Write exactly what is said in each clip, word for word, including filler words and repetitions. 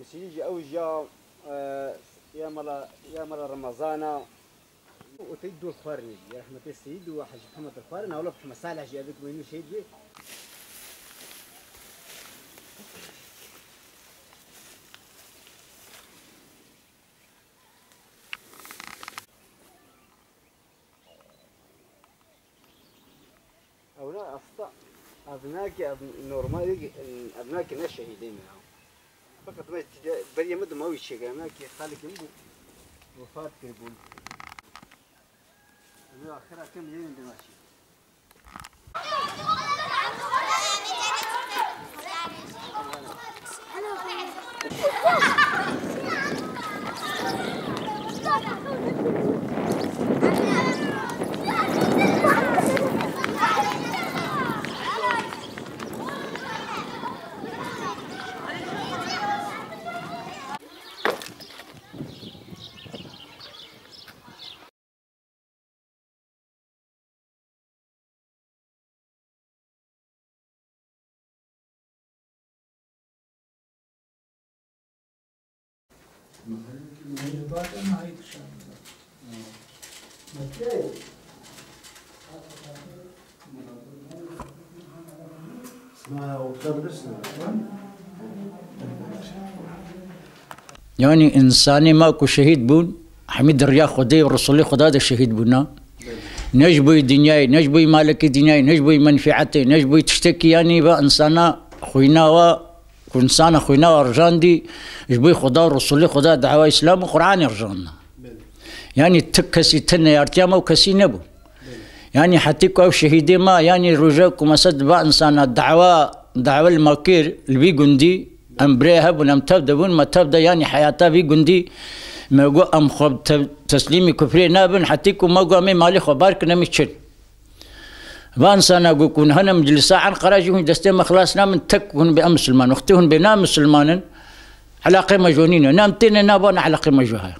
Sîdî jî ew jî ya, e, ya mala, ya mala Remezana. Û tey dûr xwarinê jî, ya rehmetê Seyîd û Hecî Mihemed Xwarin, ewla Mihemed Salih jî ev wênû şehîd bî. Ew ne, aslında ev nake, ev normal, ev nake ne şehîdê me ya. Fakat me tide, beriye me dima wî çêkir, ev nake xalekê min bû, wefat kiribûn. Ev axira kem yerin dima çê. Yanî însanê ma ku şehîd bûn, hemî di riya Xwedê û Resulê Xweda de şehîd bûna. Ne ji bo yê dinyayê, ne ji bo yê malekê dinyayê, ne ji bo yê menfîetê, ne ji bo yê tiştekî, yanî va însana xwîna wa, ku însana xwîna wa rijandî, ji bo yê Xweda û Resulê Xweda, dawa Îslam û Qur'anê rijandina. Yanî ti kesî, ti neyartiya me û kesî nebû. Yanî hetî ku ew şehîdê ma, yanî roja ku mesed va însana dawa, dawa li ma kir, li vî gundî, em birê hebûn, em tev de bûn, me tev de, yanî heyata vî gundî, me got em xwe te-, teslîmî kufrê nabin, hetî ku me got em ê malê xwe bar kin, em ê çin. Va însana got ku hene meclisa Enqera jî hûn destê me xilas nabin, tek hûn bê em misilman. Wextê hûn bê na misilman in, eleqê me ji nîne. Ne em têne nava, ne eleqê me ji heye.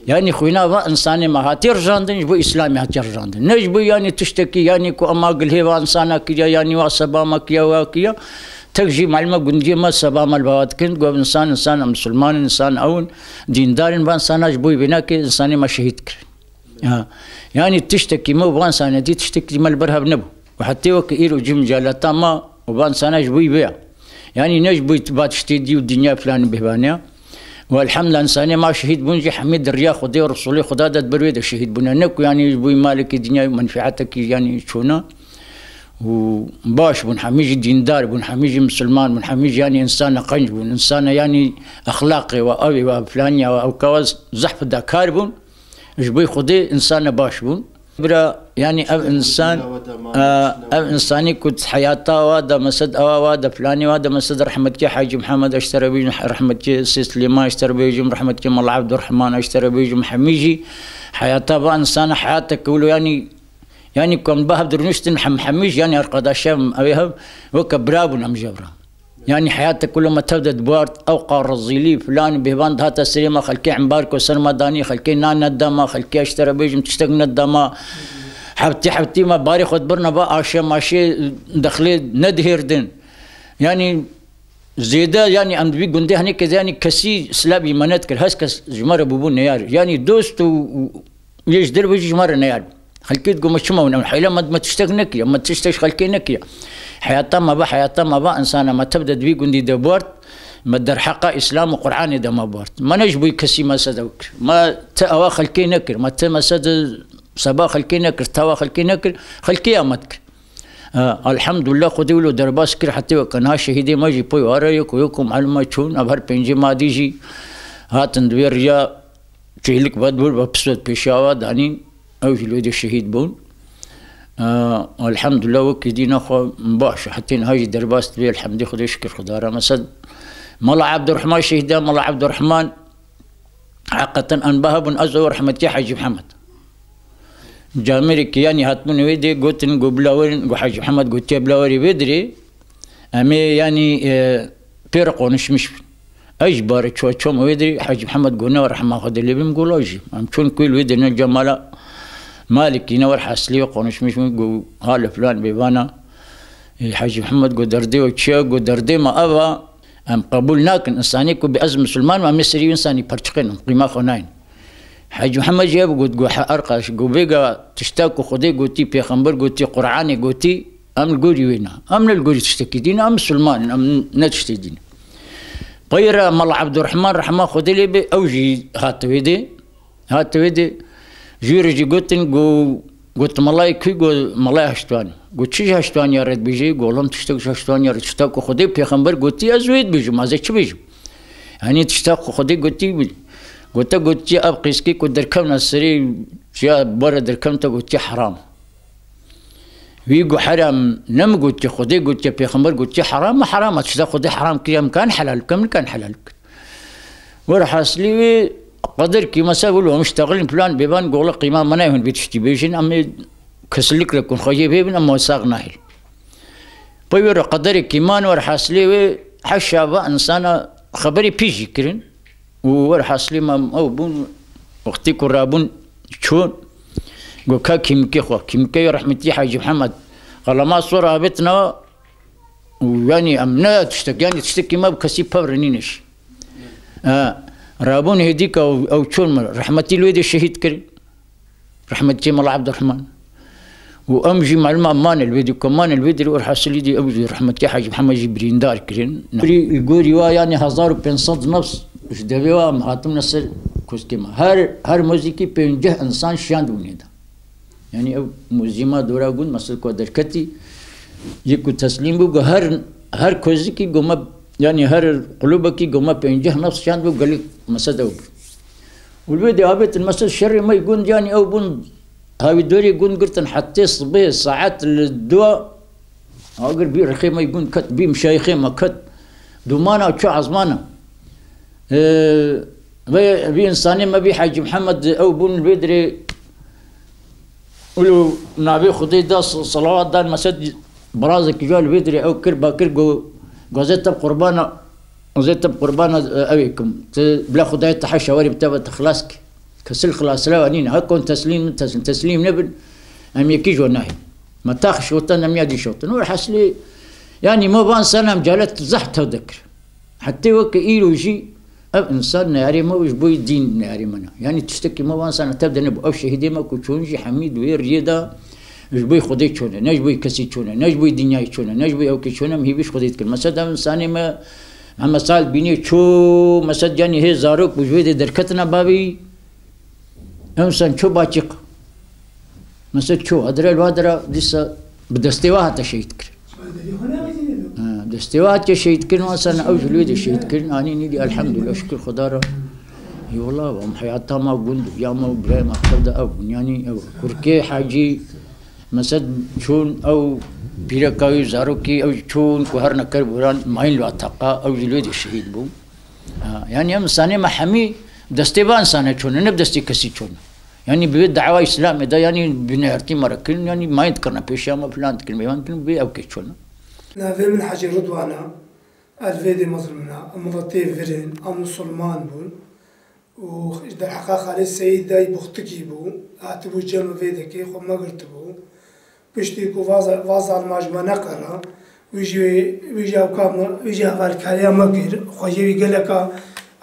Yanî xwîna va însanê me hatiye rijandin, ji bo Îslamê hatiye rijandin. Ne ji bo yanî tiştekî, yanî ku ema gilhê va însana kiriya, yanî wa seba me kiriya, wa kiriya. Tek jî malime gundiyê me seba me li bava dikin, got însan, însan misilman in, însan ew in, dîndar in, va însana ji bo wî vênakê însanê me şehîd kirin. Ya, yanî tiştekî me û van sanetî tiştekî me li ber hev nebû. Û hetê weke îro cî micalata me û van sana ji bo wî vê ya. Yanî ne ji bo va tiştê dî û dinya filanî bihvane ya. Û elhamdulillah însanê ma şehîd bûn jî hemî di riya Xwedê û Resulê Xweda de di ber wê de şehîd bûne. Ne ku yanî ji bo malekî dinya û menfîetekî yanî çûna. Û baş bûn, hemî jî dîndar bûn, hemî jî misilman bûn, hemî jî yanî însana qenc bûn, însana yanî exlaqê we, evê we, filaniya we, ewka we zehf fidakar bûn. Ji bo Xwedê însana baş bûn. Bira, yanî ev însan, e, ev însanî ku heyata wa de, mesed ewa wa de, filanî wa de, mesed rehmetkê Hacî Mihemed, ez ji te re bêjim, rehmetkê Sê Silêman, ez ji te re bêjim, rehmetkê Mela Ebdurrehman, ez ji te re bêjim, hemî jî heyata va însana heyateke wilo, yanî, yanî ku em bi hev dirûniştin, hem hemî jî, yanî arkadaşem, ew ê hev weke bira bûn em ji hev re. Yanî heyateke wilo me tev de dibart, ewqa rezîlî, filan, bêvan dihate serê me, xelkê embargo ser me danî, xelkê nan nedama, xelkê ez ji te re bêjim tiştek nedama. Heftî heftî me barê xwe dibirne va aşê maşê dexlê nedihêrdin. Yanî zêde, yanî em di vî gundê henê ke, yanî kesî silavî me nedikir, hez kes ji me re bûbû neyar. Yanî dost û, û yê ji derve jî ji me re neyar bû. Xelkê digot me çima wina, heyla me, me tiştek nekiriye, me tiştek ji xelkê nekiriye. Heyata me va, heyata me va, însana me tev de di vî gundî de bart, me derheqa Îslam û Qur'anê de me bart. Me ne ji bo kesî mesed ew kir. Me ti ewa xelkê nekir, me ti mesed seba xelkê nekir, tawa xelkê nekir, xelkê ya me dikir. Ha, elhamdulillah, Xwedê wilo derbas kir, hetê weke niha şehîdê me jî pey ware yek û yek û malûm me çûn, ev her pêncê madî jî hatin di vê riya çêlik vedbir ve pisot pêşiya we danîn, ew jî li wê de şehîd bûn. Ha, elhamdulillah, wekî dîna xwe baş, hetê niha jî derbas dibe, elhamdî Xwedê şikir Xweda re. Mesed Mela Ebdurrehman şehîd e, Mela Ebdurrehman heqeten anba hebûn, ez û rehmetî Hecî Mihemed. Camêrekî yanî hatibûn wê dê, gotin, got, "Bila werin," got, Hecî Mihemed gotiye, "Bila werî vê dirê, em ê yanî, e, pê re qonişmiş bin." Ez ji bare çû, çûm wê dirê, Hecî Mihemed got, "Ne rehma Xwedê lê bim," got, "Lajî." Em çûn ku li wê dirê ne Cemala Malikî ne wer heslî wê qonişmiş bin, got, "Hale filan bêvana." E, Hecî Mihemed got, "Derdê we çi ye?" Got, "Derdê me ev a, Em qebûl nakin, însanê ku bê ez misilman im, em ê serî wî însanî perçiqînin, qîma xwe nayên. Hecî Mihemed jî ev got, got, "He erqaş, got, vêga tişta ku Xwedê gotî, Pêxember gotî, Qur'anê gotî, em li gorî wê ne. Em ne li gorî tiştekî dî ne, em misilman in, em ne tiştê dî ne." Peyra Mela Ebdurrehman rehma Xwedê lê bê, ew jî hat wê dê. Hat wê dê, jû re jî gotin, go, got, "Melayê kû?" Go, "Melaya Heştwanî." Go, "Çi ji Heştwaniya re dibêjî?" Go, "Oğlum, tiştek ji Heştwaniya re, tişta ku Xwedê Pêxember gotî, ez wê dibêjim, ez ê çi bêjim? Yanî tişta ku Xwedê gotî, gote, gotiye, ev qîskê ku derkevna serê ya bare derkevn te gotiye heram. Wî got, "Heram ne min gotiye, Xwedê gotiye, Pêxember gotiye, heram e, heram e. Tişta Xwedê heram kiriye, em kan helal bikin, min kan helal bikin." Werhasilî wê qedir kî, mesela, wilo em ştaxilin plan bêban, gola qîma me nayê hûn vê tiştî bêjin, em ê kesinlikle kun xwe jê bêbin, em sax nahêl. Pey wê re qederê kî man, werhasilî wê heşa va insana xeberê pî jî kirin. Û werhasilî me ew bûn, wextî ku rabûn çûn, got, "Ka kîmikê xwe, kîmikê ya rehmetî Hacî Mihemed." Qelema sor avêtina û yanî em ne tiştek, yanî tiştekî me bi kesî pevre nîne jî. E, rabûn hêdîka û ew çûn min, rehmetî li wê dê şehîd kirin. Rehmetî Mela Ebdurrehman. Û em jî maluma mane li wê dê, ku mane li wê dê, werhasilî dê ew jî rehmetî Hacî Mihemed jî birîndar kirin. Li gorî wa, yanî hezar û pênc sed nefs ji devê wa em hatimne ser koskê me. Her, her mozîkî pênceh insan şiyandibûn hêda. Yanî ew mozîma dora gund, mesela ku derketî, yê ku teslîm bû, ku her, her kozikî ku me, yanî her qulubekî ku me pênceh nefs şiyandibû, gelî mesed ew bû. Û li wê dê avêtin, mesela şerê me yê gund, yanî ew bûn, hawî dorê gund girtin, hetê sibê saet li dua, agir bî rixê me yê gund ket, bî mişayixê me ket, dumana çû ezmana. Ee, ve vî însanê me, vî Hacî Mihemed, ew bûn li wê dirê, û navê Xwedê da, s-, selawat dan, mesed, birazekî jî li wê dirê ew kir, ba kir, go, go zê te bi qurbana, zê te bi qurbana, e, ew ê kim. Tu bila Xwedayê te heşa werî bi te ve te xilas ki. Kesil xilaslewa nîne. Hekon teslîm, teslîm, teslîm nebin, em yekî jo nahê. Me tax şotin, em ya dî şotin. Werhasilî, yanî me van sana em calet zehf tev dekir. Hetê weke îro jî ev însan neyarê me û ji bo yî dîn neyarê me ne. Yanî tiştekî me van sana tev de nebû. Ew şehîdê me ku çûn jî hemî di wê riyê de ji bo yî Xwedê çûne, ne ji bo yî kesî çûne, ne ji bo yî dinyayê çûne, ne ji bo yî ewkê çûne, em hîvî ji Xwedê dikin. Mesed ev însanê me, Mihemed Salih Bînê çû, mesed yanî hê zarok bû ji wê dê derketina bavê yî. Ew însan çû Baçîq. Mesed çû, adire li wa dira dîsa bi destê wa hate şehîd kirin. Ha, destê wa hatiye şehîd kirin, wesana ew ji li wê de şehîd kirin, anî nîdî, elhamdulillah, şikir Xweda re. Ê wela, em heyata me gund, ya me, birayê me tev de ev bûn. Yanî ew, kurkê Hacî Mesed çûn, ew pîreka wî, zarokî, ew çûn ku her neker boran, mayîn li wa teqa, ew jî li wê de şehîd bûn. Ha, yanî em însanê me hemî destê va însane çûne, ne bi destê kesî çûne. Yanî bi vê dawa Îslamê de, yanî bi neyartî me re kirin, yanî mayîn dikirine pêşiya me, filan dikirin, mêvan dikirin, bi vê ewkê çûne. Navê min Hecî Ridwan e. Ez vê dê mezin min e. Em miletê vir in, em misilman bûn. Û ji derheqa Xalid Seyîd dayî buxtikî bû. Hatibû cem vê dekê xwe me girtibû. Piştî ku va za-, va zalima ji me neqera, wî jî, wî jî ewka me, wî jî hevalkariya me kir. Xwecê wî geleka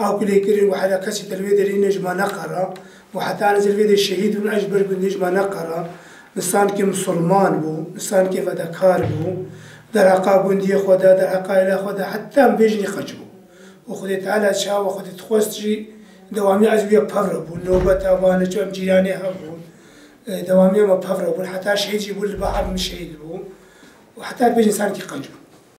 ew ku lê kirin û hela kesî te li wê derê ne ji me neqera. Û heta ez li vê de şehîd bûm, ez ji ber gundê ji me neqera. Nisankê misilman bû, nisankê fedakar bû. Derheqa gundiyê xwe de, derheqa êla xwe de, heta em vê jinî qeç bû. Û Xwedê Teala çawa Xwedê dixwest jî dewamiya ez wî ya pev re bûn. Nobeta vane çi em cîranê hev bûn. E, dewamiya me pev re bûn. Heta şehîd jî bûn, li behar min şehîd bû. Û heta vê jinî nisankê qeç bû.